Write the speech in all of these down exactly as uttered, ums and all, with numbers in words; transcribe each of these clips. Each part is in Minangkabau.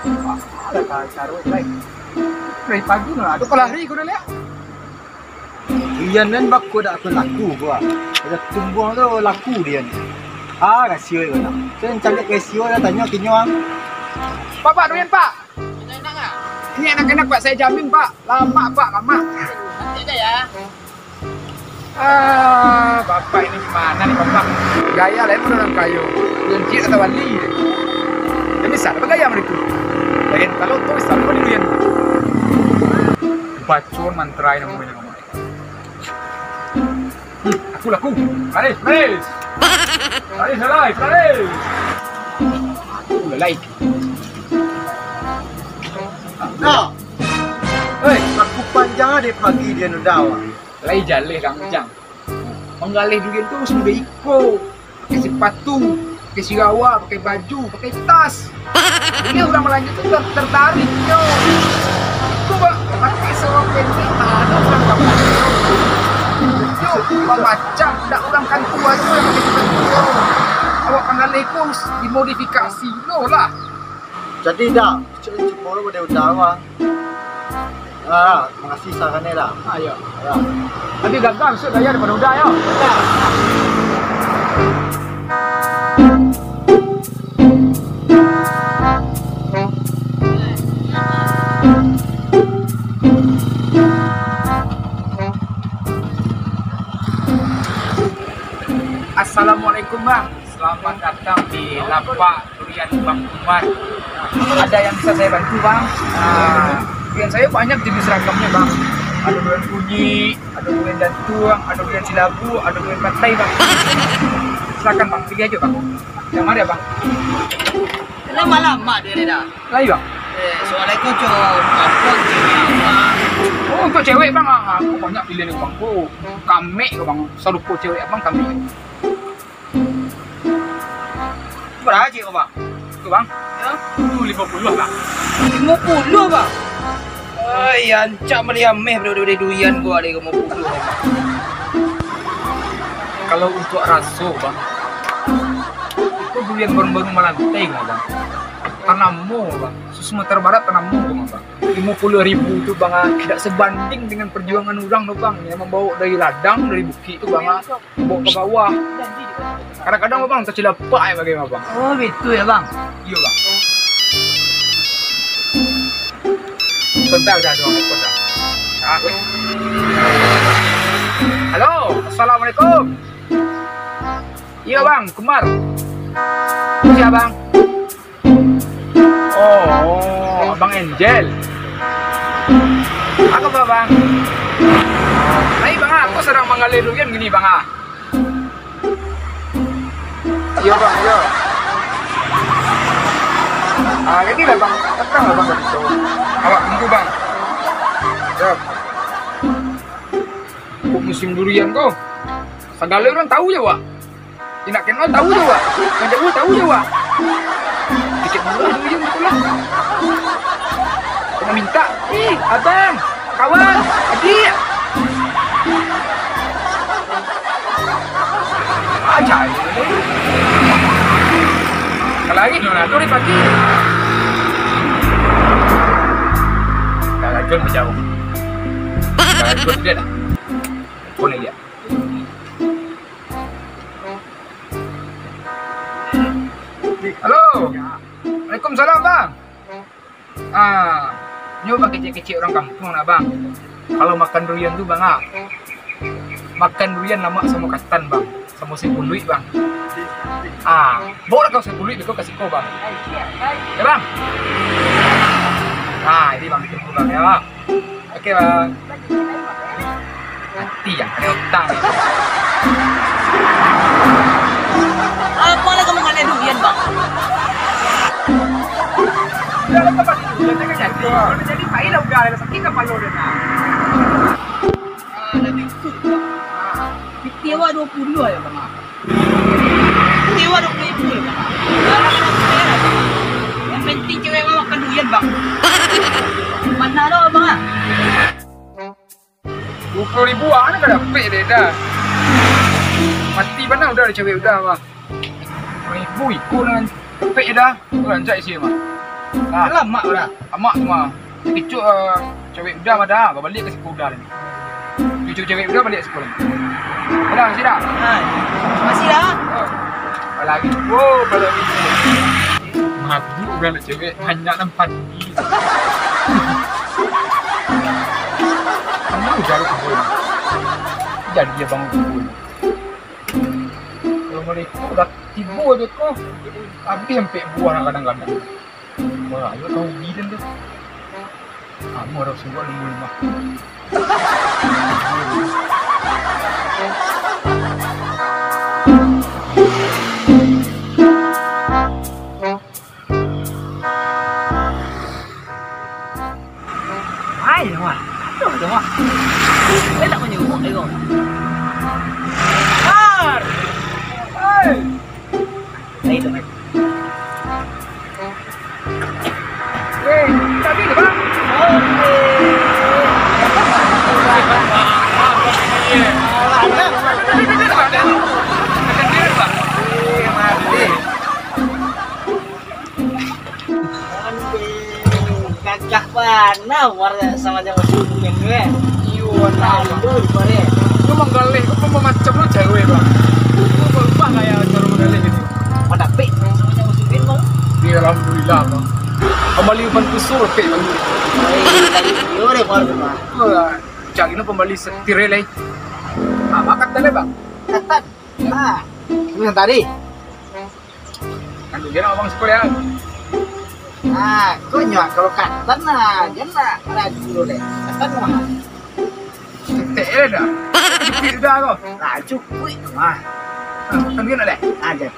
Alah, kacau, Bray. Dari pagi no, ado kalari ko dah liak. Ian nan bako dak akan laku ko, ah. Ado tumbuang tu laku dia ni. Ah, rasio ko dah. Saya cari rasio dah, tanyo kinyo, ah. Pak, Pak, durian, Pak. Ini enak-enak, Pak. Saya jamin, Pak. Lamak, Pak, lamak. Nanti aja ya. Ah, bapak ini gimana nih, bapak? Gaya lah emang orang kayo. Janji kata wali. Dia bisa ada bergaya macam itu. Lain kalau tu bisa apa dia? Bacun mantra yang namanya kamu. Hmm, aku laku. Laris, laris. Laris, laris, laris. Aku lalai. Nah, hei, aku panjang dek pagi dia nudah, wah. Lai jaleh kang ujang. Manggaleh durian tu harus mudah iko. Pakai sepatu, pakai sirawa, pakai baju, pakai tas. Bila urang balanjo tu ter-, tertarik nyo. Iko ba-, pakai sorok pendek, ado urang kampung. Yo, bamacam, dak urang kantua tu yang pakai sepatu. Awak manggaleh ko harus dimodifikasi lo lah. Jadi dah, cek cek bolo pada udah, wah. Ah, makasih sarannya dah. Ayo. Ya. Tapi gagal, besok gaya daripada udah, yo. Ya. Assalamualaikum, Bang. Selamat datang di lapak durian Bang Umar. Ada yang bisa saya bantu, Bang? Ah, durian saya banyak jenis ragamnya, Bang. Ada durian kunyik, ada durian jantuang, ada durian silabu, ada durian pantai, Bang. Silakan, Bang, pilih aja, Bang. Yang mana, Bang? Lama-lama dia ni dah. Lagi, Bang? Eh, soalnya kau cowok kampung, cewek apa? Oh, untuk cewek, Bang, ah, aku banyak pilihan, Bang. Oh, kamek, Bang. Selalu cewek, Abang, kamek. Bara aja ko, Bang? Tu, Bang? Ya? Tu limo puluah, Bang. Limo puluah, Bang? Ai, ancak maliameh dek durian ko, ari limo puluah, Bang. Kalau untuk raso, Bang, itu durian baru-baru malantai, Bang. Tanamo, Bang. Sumatera Barat tanamo, Bang. Limo puluah ribu tu, Bang, ah, tidak sebanding dengan perjuangan urang tu, Bang, yang mambawa dari ladang, dari bukik tu, Bang, ah. Bawa ka bawah. Kadang-kadang abang tacilapak ai bagai abang. Oh, bitu yo, Bang? Iyo, Bang. Bentar dah, dua telepon dah. Ah, weh. Halo, assalamualaikum. Iyo, Bang, Kumar. Sia, Bang? Oh, Abang Angel. Apo kaba, Bang? Lai, Bang, ah, aku sadang manggaleh durian kini, Bang, ah. Iyo, Bang, iyo. Ah, jadi lah, Bang. Datang lah, Bang, ka situ. Awak tunggu, Bang. Yo. Kok musim durian ko? Sagalo urang tahu jo, Wak. Indak kenal tahu jo, Wak. Nan jauah tahu jo, Wak. Tikek murah durian tu lah. Kena minta. Ih, abang, kawan, adik. Aja ni. Kalau lagi, nona tu dari pagi. Kalau John menjauh. Kalau John dia dah. Pun dia. Halo. Waalaikumsalam, Bang. Ah, nyo bang kecek-kecek urang kampuang lah, Bang. Kalau makan durian tu, Bang, ah, makan durian lamak samo katan, Bang. Samo sipuluik, Bang. Ah, bawa lah kau sipuluik tu ka siko, Bang. Ya, Bang? Ah, ini Bang bikin pulang ya, Bang. Oke, Bang. Mati yang kena utang. Apo lah kamu ngalih durian, Bang? Udah lah, tempat itu, udah jangan jadi. Kalau jadi, pailah udah, sakit kepala udah, nah. Ah, dah bisu, Bang. Ah. Piti awak dua puluh aja, Bang. Dewa dua puluh ribu, Bang. Yang penting cewek awak makan durian, Bang. Mana lo, Bang, ah? Dua puluh ribu, ah, mana ka dapek deh, dah. Mati bana udah cewek udah, Bang. Dua puluh ribu iko nan dapek dah. Udah, anjak isi, Bang. Ah. Lamak Uda. Lamak tu mah. Kicuk, eh, cewek Uda mah dah, babaliak ka siko Uda lagi. Kicuk cewek Uda baliak siko lagi. Uda, masih dah? Hai. Masih dah? Oh. Lagi. Oh, kalau gitu. Mabuk Uda lah cewek, banyak nampak. Kamu Uda lah kubur. Jadi abang kubur. Kalau mereka Uda tibo je ko, habis ampek buah nak kadang-kadang. Wah, ayo kau ubi dan tu. Kamu harus buat dulu mah. Ai, wah. Aduh, aduh, wah. Saya tak menyebut, ayo. Har! Hai! Ai, tu, ai. Eh, tadi tu, Bang. Oke. Aduh, gagah bana warga sama-sama suku kan. Iyo, nah. Aduh, pare. Itu manggaleh, kok pun macam lo cewek, Bang. Itu berubah gaya cara manggaleh gitu. Pada pik sama-sama suku, Bang. Iya, alhamdulillah, Bang. Kembali bantu sur, pik, Bang. Iyo, deh, baru, Bang. Wah, cari no pembali setir, leh. Ah, makan tadi, Bang. Katan. Ah, itu yang tadi. Kan dia nak abang sekolah. Ah, kau nyo kalau katan lah, dia nak laju dulu deh. Katan mah. Ketek dia dah. Ketek dah kau. Laju kuik mah. Ah, kan dia nak deh. Ah, jadi.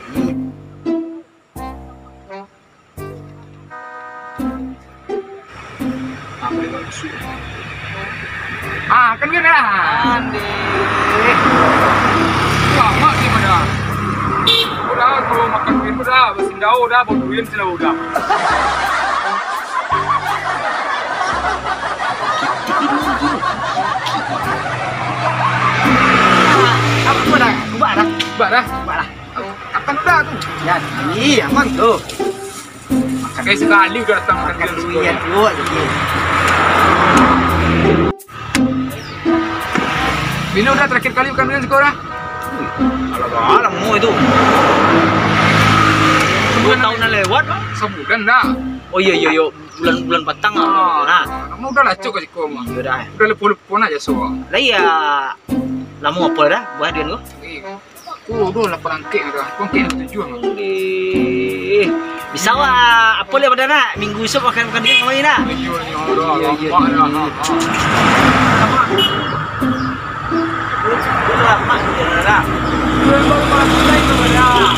Ah, kan kena. Andeh. Lama ni pada. Udah, kalau makan duit udah, basindau udah, bau duit sindau udah. Apa tu dah? Ubah dah. Ubah dah. Ubah dah. Akan udah tu. Jadi, aman tu. Makan. Kayak sekali udah datang makan durian tu, jadi. Bila udah terakhir kali makan durian siko dah? Alah, alah, lamo itu. Dua tahun yang lewat, Bang. Sebulan dah. Oh, iya, iya, iya. Bulan, bulan patang lah. Ah, nah. Kamu udah lacok ke siko, mah? Iya dah. Udah lepo-lepo aja, so. Lah iya. Lamo apa dah buah durian tu? Iya. Oh, doh, lapan angkek dah. Angkek yang tujuh. Eh, bisa wak, apa lihat pada nak? Minggu esok makan, makan durian kembali nak? Iya, iya, dah, iya, iya, lampak dah, iya. Lampak. Itu lampak tu dah, dah. Bulan baru malam kita itu dah.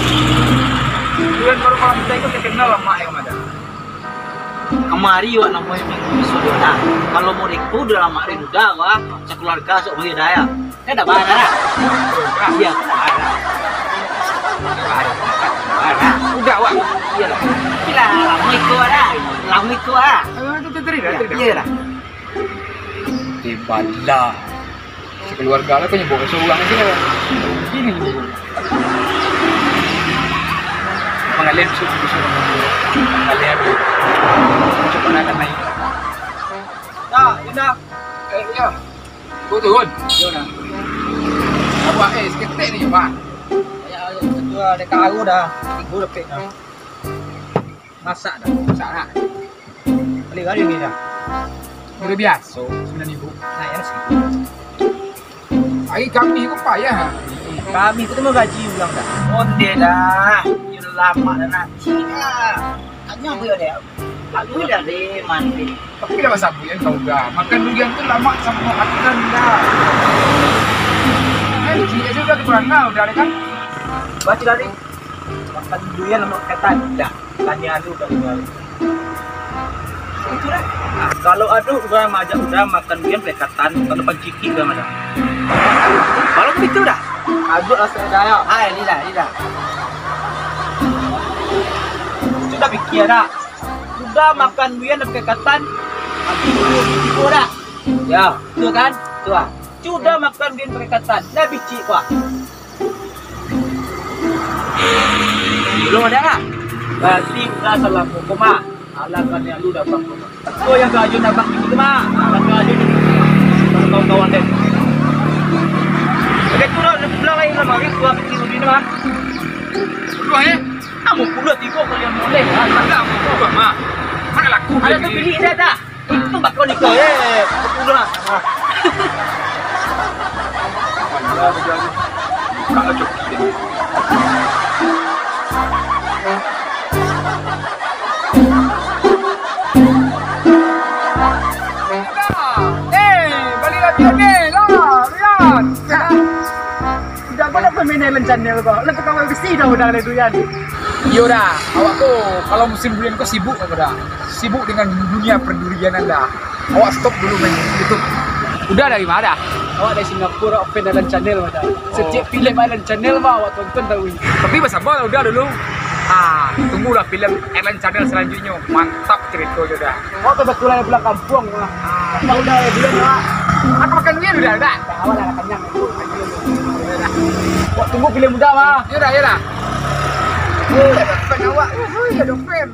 Bulan baru malam kita itu terkenal lampak yang ada. Kamari wak namonyo minggu sudah dah. Kalau mau reko udah lamo rindu dah, wah. Sakeluarga sok bagi dah ya. Kan dah barang dah. Iya, dah barang. Dah barang. Dah barang. Udah, wak. Iya lah. Gila, lamo iko dah. Lamo iko dah. Ayo, tu, tu, tadi dah, tadi dah. Iya lah. Di bala. Sakeluarga lah kan nyebut seorang aja. Gini. Pangalian sudah, sudah. Pangalian. Coba nak naik. Nah, ini dah. Eh, iya. Kau turun. Iya dah. Apa, eh, seketek ni, Pak? Ya, ketua D K U dah. Tiga dapik dah. Masak dah, masak dah. Bali-bali ni dah. Udah biaso, sembilan ribu. Nah, ya sih. Ari Kamih ko payah. Kamih ko tu mau gaji ulang dah. Onde dah. Yo lamo dah nak. Cik dah. Tanya apa yo dia? Lalu dah deh, mandi. Tapi dah basabut yang kau dah. Makan durian tu lamak samo makan dah. Eh, cik aja udah keterang dah, udah ada kan? Baca tadi. Makan durian lamak katan. Dah. Tanya lu kan, Bang. Itu dah. Nah, kalau ado urang maajak urang makan durian pakai katan, kalau pancikik urang ado. Kalau begitu dah. Ado rasa dah ya. Hai, ni dah, ni dah. Sudah pikir dah. Sudah makan durian dah pakai katan, habis dua biji buah dah. Ya. Betul kan? Betul lah. Sudah makan durian pakai katan, dah bicik kuah. Belum ada lah. Berarti udah salah hukum ah. Alah, kan yang lu dah bang tu. Kau yang gaji dah bang itu mah. Alah, gaji tu. Kawan-kawan deh. Oke, tu lah, pulang lagi lah, mari gua bikin ini mah. Dua, eh? Kamu puluh tiga kali yang boleh. Ada apa mah? Mana laku? Ada tu bilik dia dah. Itu bakal nikah, eh. Udah. Eh, balik lagi, eh, lah, lihat. Udah, kau nak pemain Island Channel kau? Lah tukang besi dah udah ada durian. Iyo dah, awak tu kalau musim durian kau sibuk apa dah? Sibuk dengan dunia perdurianan dah. Awak stop dulu main YouTube. Udah dari mana? Awak dari Singapura, awak fan Island Channel dah. Setiap filem Island Channel mah awak tonton tahu. Tapi bersabar lah udah dulu. Ah, tunggulah filem Island Channel selanjutnya. Mantap ceritanya dah. Awak kebetulan pulang kampung mah. Ah, udah ya dulu mah. Aku makan durian udah, udah. Dah, awak dah kenyang. Wak tunggu filem Uda mah. Iyo dah, iyo dah. Wih, ada fan awak. Wih, ada fan.